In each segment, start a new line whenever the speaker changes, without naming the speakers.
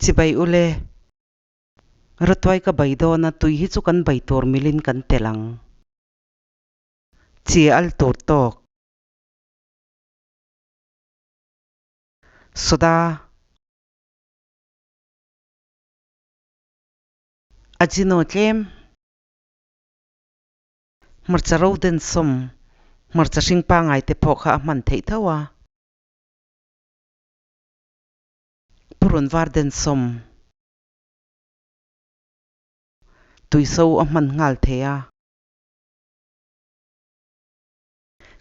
Chibai ule. Rawtuai ka bai dawn a, tui hi chu kan bai tur milin kan telh ang. Chi al tur tawk. Soda. Ajino tlem. Hmarcha ro den sawm, hmarcha hring pangai te pawh kha a hman theih tho a. Purun var den sawm, tuiso a hman nghal thei a.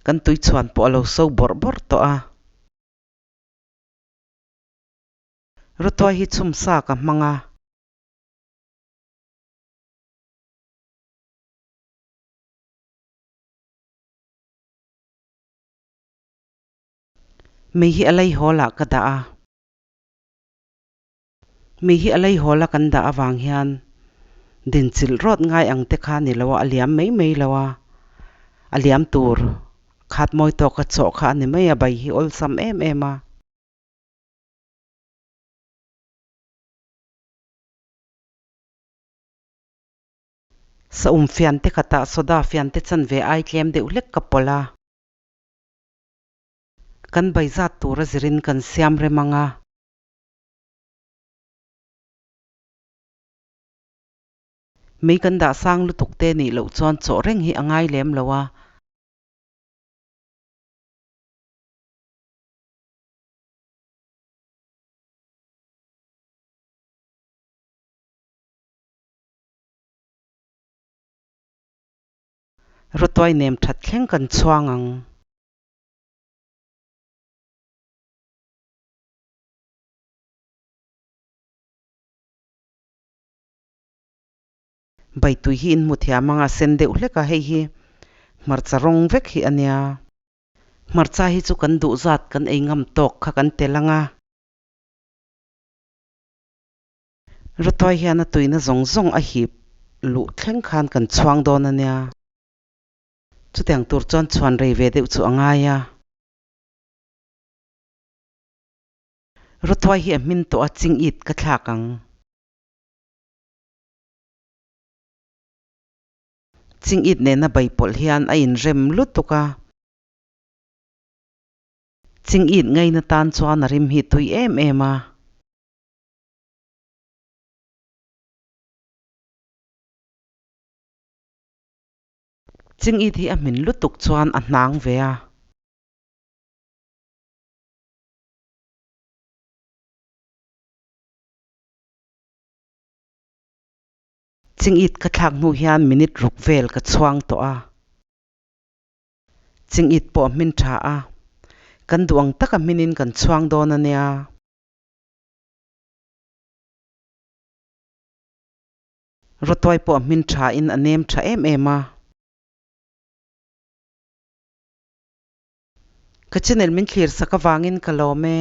Kan tui chhuan pawh a lo so bawrh bawrh tawh a. Rawtuai hi chhum sa ka hmang a. Mei hi a lei hawl ah ka dah a. Mei hi a lei hawl a kan dah avang hian dinchilh rawt ngai ang te kha ni lo a, a liam mai mai lo a, a liam tur khat mawi tawk a chawh kha a ni mai a, bai hi awlsam em em a. Saum fian te khatah soda fian te chanve ai tlem deuh hlek ka pawlh a. Kan bai zat tura zirin kan siam rem ang a. Mei kan dah sang lutuk te nih loh chuan chawh reng hi a ngai lem lo a. Rawtuai nem that thleng kan chhuang ang. Baitui hi in hmu thiam ang a sen deuh hlek a, hei hi hmarcha rawng vek hi a nia. Hmarcha hi chu kan duh zat kan ei ngam tawk kha kan tel ang a. Rawtuai hian a tuina zawng zawng a hip luh thleng khan kan chhuang dawn a nia. Chutiang tur chuan chhuan rei ve deuh chu a ngai a. Rawtuai hi a hmin tawh a, ching it ka thlak ang. Ching it nena bai pawlh hian a inrem lutuk a. Ching it ngaina tan chuan a rim hi tui em em a. Ching it hi a hmin lutuk chuan a hnang ve a. Chingit ka thlak hnu hian minute ruk vel ka chhuang tawh a. Chingit pawh a hmin tha a, kan duh ang taka hminin kan chhuang dawn a nia. Rawtuai pawh a hmin tha in a nem tha em em a. Ka channel min thlir sak avangin ka lawm e.